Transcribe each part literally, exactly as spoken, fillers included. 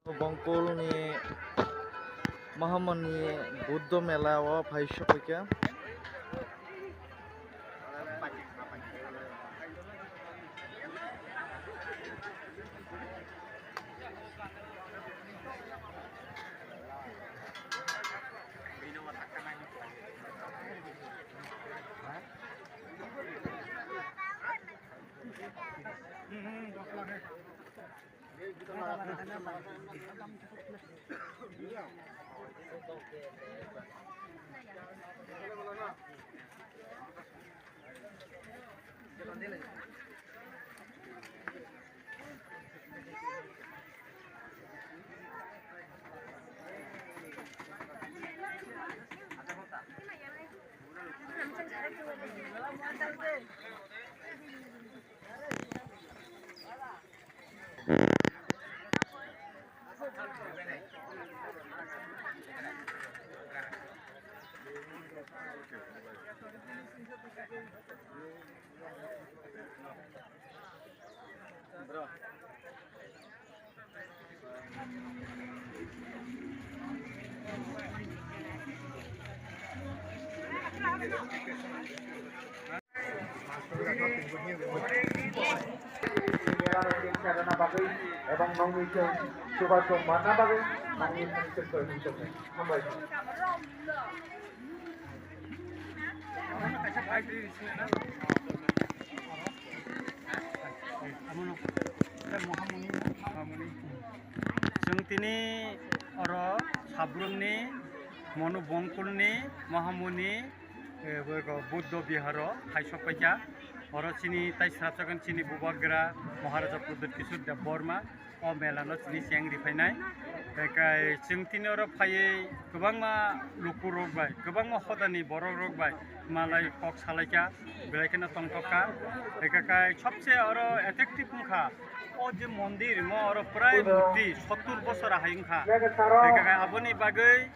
Bongkol ni Mahamoni Buddha Mela o phai sokphaikha. Ebong nongni chwng chubachu manna bagwi nangni thani chwng hambai. Chwng tini oro Sabrumni Monu Bongkulni Mahamuni, eh, Buddha Biharo phai sokphaikha. Oro chini tai srapchagan chini Bubagra Maharaja Pradyut Kishore Debbarma o mela no chini cheng ri phainai. Ekai chwng tini oro phaiwi kwbangma luku rok bai, kwbangma hodani borok rok bai malai kok salaikha, belai kheno tongthokha. Ekai sobse oro attractive wngkha o je mondir mo oro prai murti sottur bosor ahai wngkha. Ekai aboni bagwi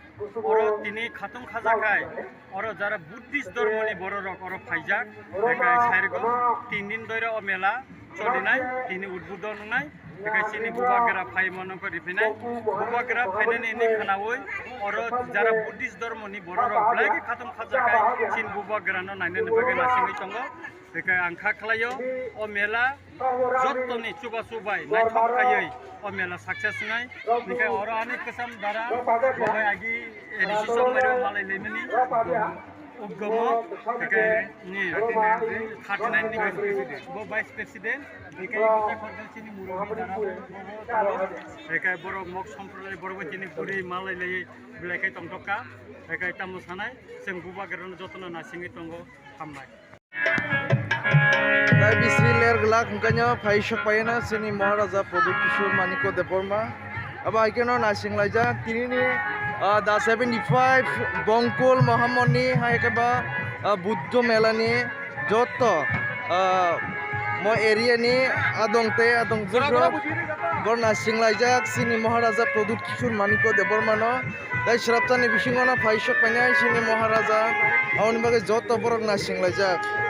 oro tini khatung khajakhai, oro jara Buddhist dhormoni bororok oro phaijak, ekai sairgo tin din doira o mela cholinai, tini udbudon wngnai, ekai chini Bubagra phai mano khe riphainai, Bubagra phainani hwnwi khwnaui oro jara Buddhist dhormoni bororok belai khe khatung khajakhai chini Bubagrano nainani bagwi naisingwi tongo. Ekai ang kha khlaio, o mela jottoni chubachu bai naithok khaiwi o mela success wngnai. Hinkhe oro ani kwcham dara bo bai agi A D C chok mairok malai laimani, Ugamo, hinkhe ni thirty nine ni vice president, bo vice president, hinkhe iko ta khoroksa chini murubbi dara bo, bo, bo, hinkhe borok mok somproday borok bai chini puri malai lai belai khe tongthokha, hinkhe tamo sanai chwng Bubagrano jotono naisingwi tongo, hambai. Tai bisi ler glak hwnkhe no phai sok pai no chini Maharaja Pradyut Kishore Manikya Debbarma. Abo hai kheno naising laijak tini ni, ah, the seventy five Bongkol Mahamoni hai khe ba, ah, Buddha Mela ni joto, ah, mo area ni adong tei adong bwrwk rok bor naising laijak chini Maharaja Pradyut Kishore Manikya Debbarma no. Tai srapchani bisingo no phai sok painai chini Maharaja, aboni bagwi joto borok naising laijak.